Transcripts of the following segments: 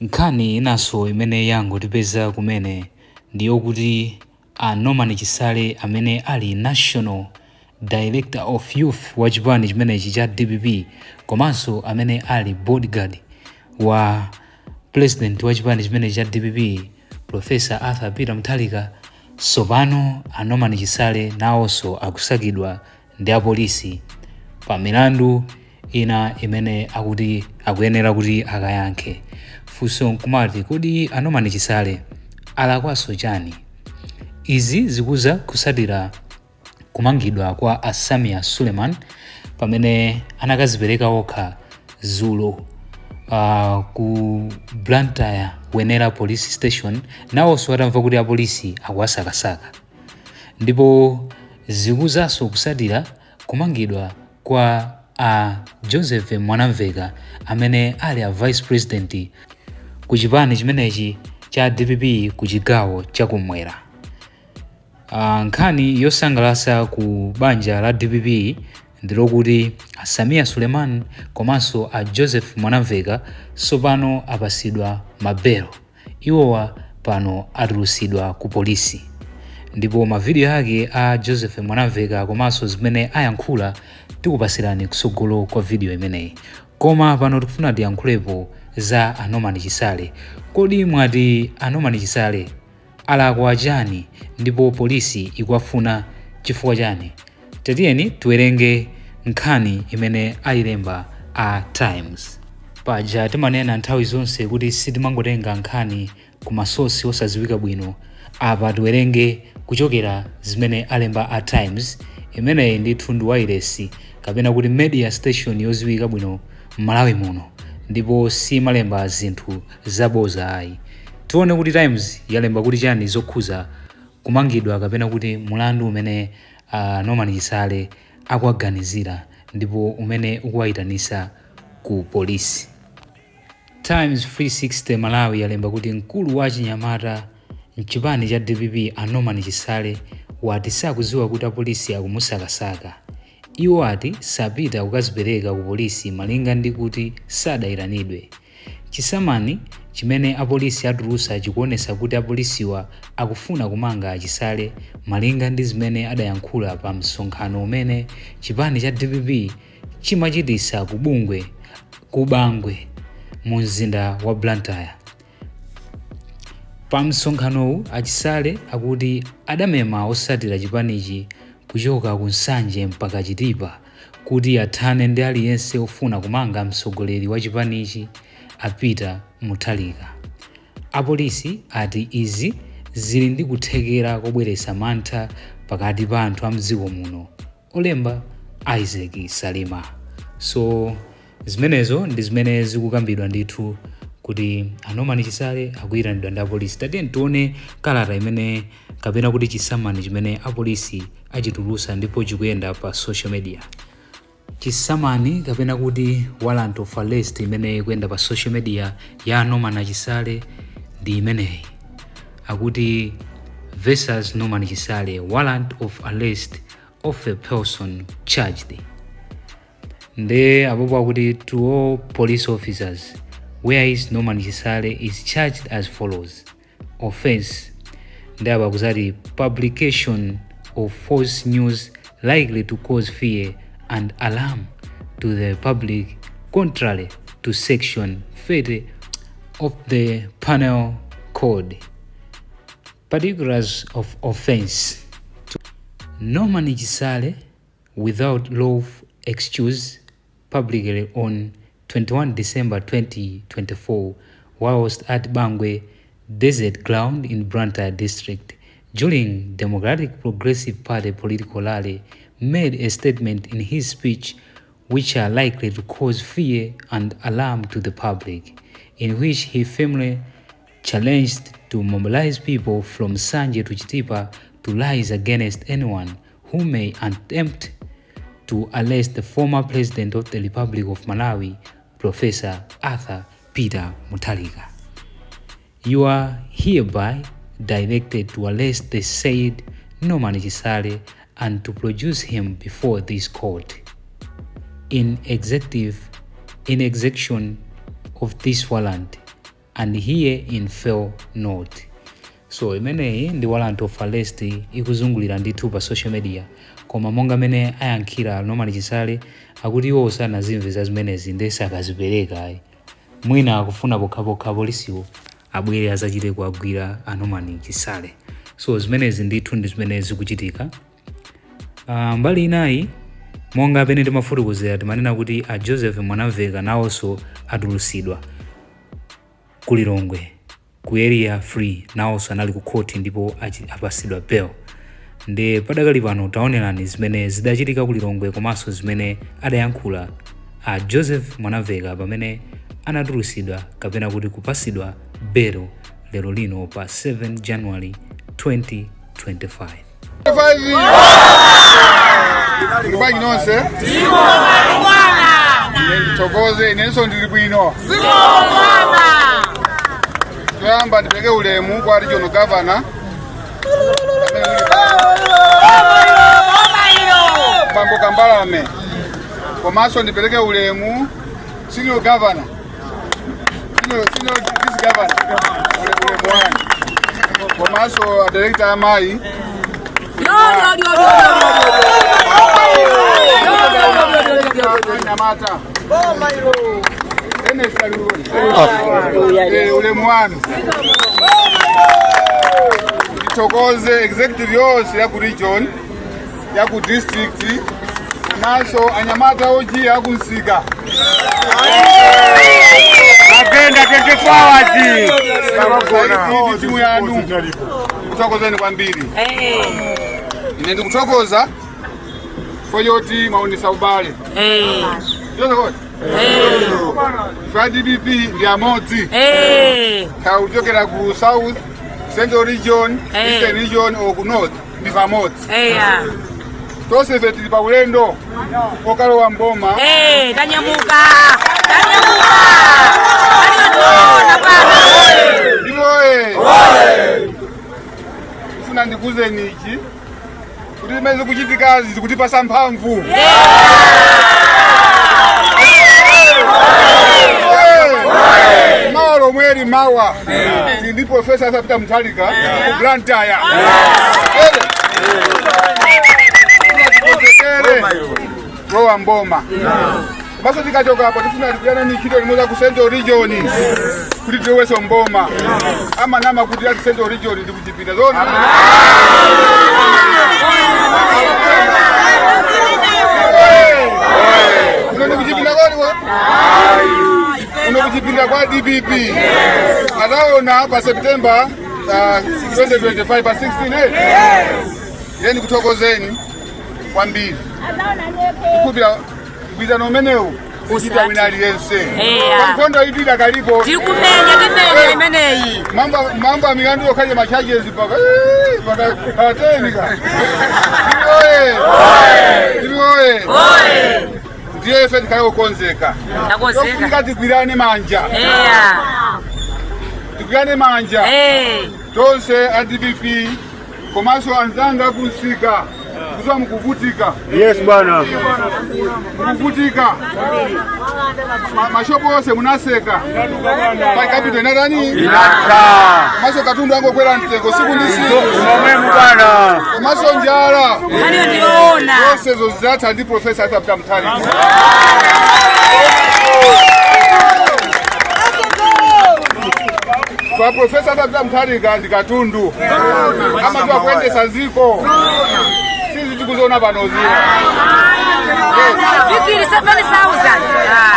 Nkhani inanso imene yangotipeza kumene ndi yokuti a Norman Chisale, amene ali National Director of Youth wa chipani chimenechi cha DPP, komanso amene ali bodyguard wa president wa chipani chimenechi cha DPP, Professor Arthur Peter Mutharika, tsopano a Norman Chisale nawonso akusakidwa ndi apolisi pa milandu ina imene akuti akuyenera kuti akayankhe. Funso nkumati, kodi a Norman Chisale alakwanso chani? Izi zikuza kusatira kumangidwa kwa a Sameer Suleman pamene anakazipereka okha dzulo ku Blantyre Wenela Police Station, nawonso atamva kuti apolisi akuwasakasaka. Ndipo zikuzanso kusatira kumangidwa kwa a Joseph Mwanamveka, amene ali a vice president ku chipani chimenechi cha DPP ku chigawo chakumwera. Nkhani yosangalatsa ku banja la DPP ndilokuti a Sameer Suleman komanso a Joseph Mwanamveka tsopano apasidwa mabelo. Iwowa pano atulusidwa ku polisi, ndipo mavidiyo ake a Joseph Mwanamveka komanso zimene ayankhula tikupasirani kusogolo kwa video imeneyi. Koma pano tikufuna tiyankhulepo za a Norman Chisale. Kodi mwati a Norman Chisale alakwa chani, ndipo polisi ikuwafuna chifukwa chani? Tatiyeni tiwerenge nkhani imene ayilemba a Times. Paja timanena nthawi zonse kuti sitimangotenga nkhani ku ma source osadziwika bwino. Apa tiwerenge kuchokera zimene alemba a Times. Imeneyi ndithu ndi wireless kapena kuti media station yodziwika bwino m'Malawi muno, ndipo simalemba zinthu zaboza ayi. Tione kuti Times yalemba kuti chani zokhuza kumangidwa kapena kuti mulandu umene Norman Chisale akuwaganizira ndipo umene ukuwayitanisa ku polisi. Times 360 Malawi yalemba kuti mkulu wa chinyamata mchipani cha DPP, a Norman Chisale, wati sakudziwa kuti apolisi akumusakasaka. Iwo ati sapita kukazipereka ku polisi malinga ndi kuti sadayitanidwe. Chisamani chimene apolisi atulutsa chikuonetsa kuti apolisiwa akufuna kumanga Achisale malinga ndi zimene adayankhula pa msonkhano umene chipani cha DPP chimachitisa ku Bungwe, ku Bangwe mu mzinda wa Blantyre. Pa msonkhanowu, Achisale akuti adamema osatira chipanichi kuchoka ku Nsanje mpaka Chitipa kuti athane ndi aliyense ofuna kumanga mtsogoleri wa chipanichi, a Peter Mutharika. Apolisi ati izi zili ndi kuthekera kobweretsa mantha pakati pa anthu a mdziko muno. Olemba, Isaac Salima. So zimenezo ndi zimene zikukambidwa ndithu, kuti a Norman Chisale akuyitanidwa ndi apolisi. Tatiye tione kalata imene kapena kuti chisamani chimene apolisi achitulusa ndipo chikuyenda pa social media. Chisamani kapena kuti warrant of arrest imene ikuyenda pa social media ya Norman Chisale ndi imeneyi. Akuti, "Versus Norman Chisale, warrant of arrest of a person charged." Nde apopo akuti, "To all police officers, whereas Norman Chisale is charged as follows. Offense," ndi apa kuzati, "publication of false news likely to cause fear and alarm to the public contrary to section 30 of the Penal Code. Particulars of offense: Norman Chisale, without lawful excuse, publicly on 21 December 2024, whilst at Bangwe Desert Ground in Blantyre District during Democratic Progressive Party political rally, made a statement in his speech which are likely to cause fear and alarm to the public, in which he firmly challenged to mobilize people from Nsanje to Chitipa to rise against anyone who may attempt to arrest the former president of the Republic of Malawi, Professor Arthur Peter Mutharika. You are hereby directed to arrest the said Norman Chisale and to produce him before this court. In execution of this warrant, And herein fail not. So imeneyi ndi warrant of arrest ikuzungulira ndithu pa social media, koma monga mene ayankhira Norman Chisale akuti iwo sanazimve za zimenezi ndiye sakazipereka ayi. Mwina akufuna pokhapokha polisiwo abwere azachite kuagwira a Norman Chisale. So zimenezi ndithu ndi zimene zikuchitika. Mbali inayi, monga pene timafotokozera, timanena kuti a Joseph Mwanamveka nawonso atulusidwa ku Lilongwe ku Area 3, nawonso anali ku khoti ndipo apasidwa bail. Ndi padakali pano taonerani zimene zidachitika ku Lilongwe komanso zimene adayankhula a Joseph Mwanamveka pamene anatulusidwa kapena kuti kupasidwa bail lero lino pa 7 January 2025. Muli bwanji nonse? Ine ndithokoze, inenso ndili bwino. Choyamba ndipereke ulemu kwa regional governor amene muli Bambo Kambalame, komanso ndipereke ulemu senior governor, senior vice governor, ulemu wanu, komanso a director amayi, anyamata. Ernest ulemu wanu. Ndithokoze executive yonse ya ku region, ya ku district, komanso anyamata ojiya akumsika. Agenda 24 hours. Ndi timu yanu, kuthokozeni kwambiri. Ine ndikuthokoza foyoti mwaonesa ubale yose fa DPP ndi amodzi, kuchokera ku south, central region, eastern region or ku north, ndi pamodzi tonse. Ife tili pa ulendo okalowa mboma. Tanyamuka, tanyamuka, tanyamuka pano. Ndiloye funa ndikuzeni ichi kuti zimene zikuchitikazi zikutipasa mphamvu. Mawa lomweli, mawa, tili ndi Professor Arthur Peter Mutharika ku Blantyre. Tikonzekere kulowa mboma. Komanso tikachokapo tifuna tikuyana ni ntchito limodzi ku central region kuti tilowenso mboma. Amanama kuti ati central region ndi kuchipinda zona. Kuno ndi kuchipinda kodi? Kuno kuchipinda kwa DPP. Ataona pa September 2025 pa 16, eh? Yeni kuthokozeni kwambiri kupira mgwirizano umenewu uchita wina aliyense. Nkhondo itu idakalipo. Tiri kumenya, timenya imeneyi. Mambo ya milandu yokhaje ma charges paka paka patenika. Oye oye, ndiye ife tikhale kukonzeka. Takonzeka. Tofunika tigwirane manja, tigwirane manja tonse a DPP, komanso anzanga kunsika kuziwa mukuvutika. Yes bwana. Mukuvutika, mashopu onse munaseka pa capital inatani? Inata. Komanso katundu angokwera mtengo siku ndi siku. Momwemu bwana. Komanso njala. Nkhaniyo ndiyoona. Zonse zo zidzatha ndi Professor Arthur Peter Mutharika. Kwa Professor Arthur Peter Mutharika ndi katundu, amatiwa kuyendesa ziko, sizi tikuziona panozi. Bigiri 7000.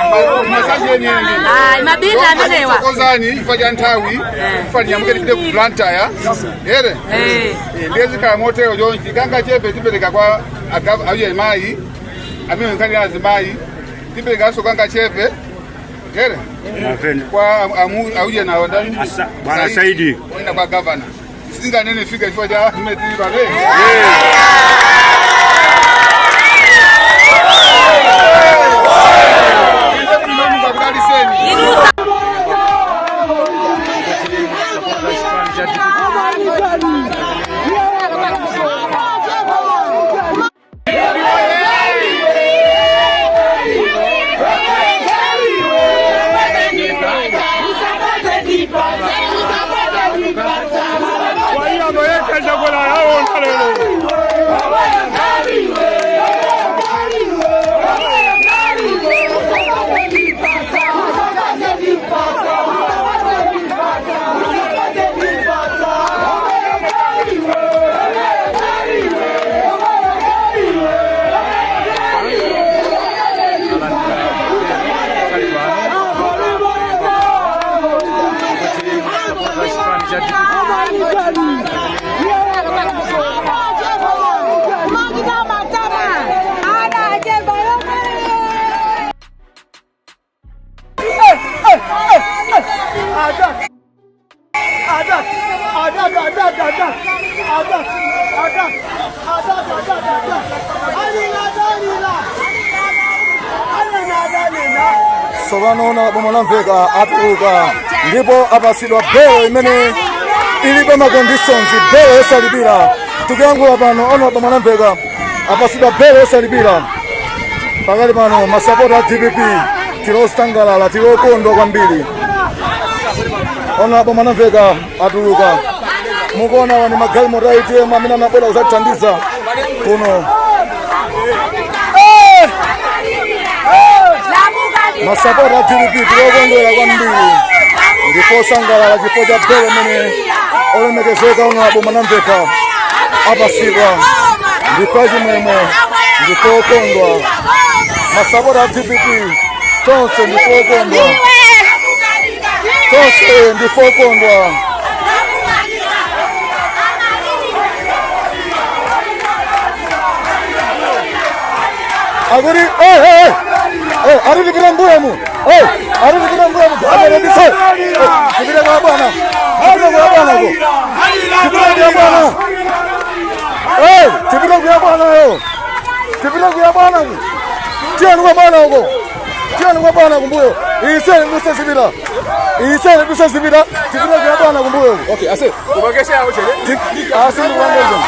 Ayi. Masaji enieni. Ayi, mabinda amenewa. Kozani chifukwa cha nthawi, chifukwa tinyamuke tipite ku Blantyre ere. Ndiye zikhala motero chonchi, kanga chepe tipereka kwa auye mayi amene nkhani ya azimayi, tiperekanso kanga chepe ere kwa auye nawo ndani? Bwana Saidi. Ina kwa governor sitinganene fika chifukwa cha mmene tili pano. Inde bwino, Mulungu akudaliseni. Inusa. Tsopano Honourable Mwanamveka atuluka ndipo apasidwa belo imene ilibe ma conditions, belo yosalipira. Tikuyankhula pano Honourable Mwanamveka apasidwa belo yosalipira. Pakali pano masapota a DPP tilosangalala, tilokondwa kwambiri. Honourable Mwanamveka atuluka. Mukuona wani magalimoto a UTM amene anabwera kuzathandiza kuno. Masapota a DPP tilokondwera kwambiri ndipo sangalala chifukwa cha belo imene olemekezeka Honourable Mwanamveka apasidwa. Ndipo chimwemwe, ndipo okondwa, masapota a DPP tonse ndipo okondwa, tonse ndipo okondwa. Akuti ari tipita mbuyomu, ari tipita mbuyomu, ameredise tipite kwa bwana, tipite kwa bwana ko, tipite kwa bwana, tipite kwa bwana yo, tipite kwa bwana ko, tiyani kwa bwana uko, tiyani kwa bwana kumbuyo, isene nduse zipita, isene nduse zipita, tipite kwa bwana kumbuyo. Okay, ase Ubakesha yawo chere. Ase ndikulangezo.